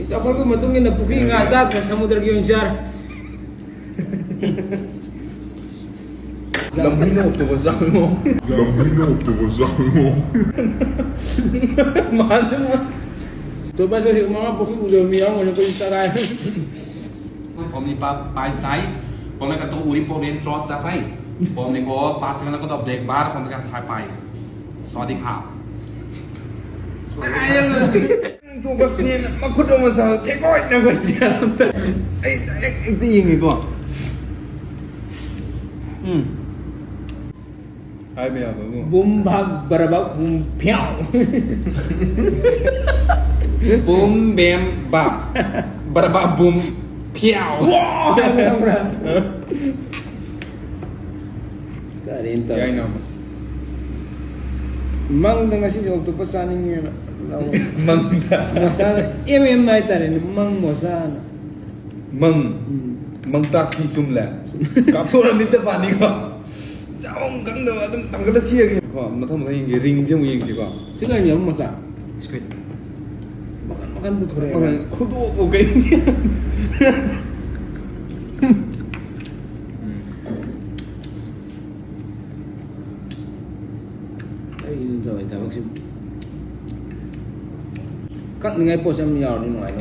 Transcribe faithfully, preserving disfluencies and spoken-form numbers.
ꯆꯥꯎꯈꯠꯄꯒꯤ ꯃꯇꯨꯡ ꯏꯟꯅ ꯄꯨꯈ꯭ꯔꯤ ꯉꯥ ꯆꯥꯗ꯭ꯔꯦ, ꯁꯃꯨꯗ꯭ꯔꯒꯤ ꯑꯣꯏꯅ ꯆꯥꯔꯦ꯫ ꯂꯝꯍꯨꯏꯅ ꯑꯣꯛꯇꯣꯄꯁ ꯆꯥꯕ ꯃꯑꯣꯡ꯫ ꯂꯝꯍꯨꯏꯅ ꯑꯣꯛꯇꯣꯄꯁ ꯆꯥꯕ ꯃꯑꯣꯡ꯫ ꯃꯥꯅ ꯑꯣꯛꯇꯣꯄꯁ ꯀꯁꯦ ꯃꯃꯥ ꯄꯣꯛꯁꯨ ꯎꯗꯕ ꯃꯤ ꯌꯥꯎꯔꯝꯒꯅꯤ, ꯑꯩꯈꯣꯏ ꯆꯔꯥꯏ꯫ ꯄꯣꯝꯅꯤ ꯄꯥ ꯄꯥꯏꯁ ꯇꯥꯏ꯫ ꯄꯣꯝꯅ ꯀꯠꯇꯣ ꯎꯔꯤ ꯄꯣꯝꯅꯤ ꯁ꯭ꯂꯣꯠ ꯇꯥ ꯇꯥꯏ꯫ ꯄꯣꯝꯅꯤ ꯀꯣ ꯄꯥꯁ ꯀꯅ ꯀꯠꯇꯣ ꯕ꯭ꯂꯦꯛ ꯕꯥꯔ ꯄꯣꯝꯅ ꯀꯠ ꯊꯥꯏ ꯄꯥꯏ꯫ ꯁ꯭ꯋꯥꯗꯤ ꯈꯥ꯫ ꯑꯣꯛꯇꯣꯄꯁꯅꯦꯅ ꯃꯈꯨꯠ ꯑꯃ ꯆꯥꯕ ꯊꯦꯛꯀꯣꯏꯅ ꯑꯩꯈꯣꯏ ꯑꯝꯇ ꯑꯩ ꯗꯥꯏꯔꯦꯛ ꯍꯦꯛꯇ ꯌꯦꯡꯒꯦꯀꯣ꯫ ꯎꯝ꯫ ꯍꯥꯏꯕ ꯌꯥꯕꯕꯨ꯫ ꯕꯨꯝ ꯚꯥꯛ ꯕꯔꯕꯛ ꯕꯨꯝ ꯐ꯭ꯌꯥꯎ꯫ ꯕꯨꯝ ꯕꯦꯝ ꯕꯥꯞ꯫ ꯕꯔꯕꯥ ꯕꯨꯝ ꯐꯤꯌꯥꯎ꯫ ꯈꯪꯕ꯭ꯔꯥ? ꯀꯔꯤꯅꯣ ꯇꯧꯔꯤ? ꯌꯥꯏꯅ꯫ ꯃꯪꯗ ꯉꯁꯤꯁꯦ ꯑꯣꯛꯇꯣꯄꯁ ꯆꯥꯅꯤꯡꯉꯦꯅ꯫ ꯃꯪꯗ꯫ ꯃꯁꯥꯅ ꯑꯦꯝ ꯑꯦꯝ ꯍꯥꯏꯇꯥꯔꯦꯅꯦ, ꯃꯪ ꯃꯣꯆꯥꯅ꯫ ꯃꯪ꯫ ꯃꯪꯇꯥꯛꯇꯤ ꯆꯨꯝꯂꯦ꯫ ꯀꯥꯞꯊꯣꯔꯛꯑ ꯃꯤꯠꯇ ꯄꯥꯅꯤꯀꯣ꯫ ꯆꯥꯐꯝ ꯈꯪꯗꯕ ꯑꯗꯨꯝ ꯊꯥꯡꯒꯠꯂ ꯆꯦꯟꯒꯦ꯫ ꯀꯣ, ꯃꯊꯪ ꯃꯊꯪ ꯌꯦꯡꯒꯦ꯫ ꯔꯤꯡꯁꯦ ꯑꯃꯨꯛ ꯌꯦꯡꯁꯤꯀꯣ꯫ ꯁꯤ ꯀꯩꯅꯣ ꯌꯥꯝ ꯃꯆꯥ? ꯁ꯭ꯀ꯭ꯋꯤꯠ꯫ ꯃꯈꯟ ꯃꯈꯟ ꯄꯨꯊꯣꯔꯛꯑꯦ꯫ ꯃꯈꯟ ꯈꯨꯗꯣꯛꯄꯨ ꯀꯩꯅꯣ? ꯑꯩ ꯑꯗꯨꯝ ꯇꯧꯋꯦ ꯊꯕꯛꯁꯤ꯫ ꯀꯛꯅꯤꯡꯉꯥꯏ ꯄꯣꯠꯁꯦ ꯑꯃ ꯌꯥꯎꯔꯗꯤ ꯅꯨꯡꯉꯥꯏꯅꯤ꯫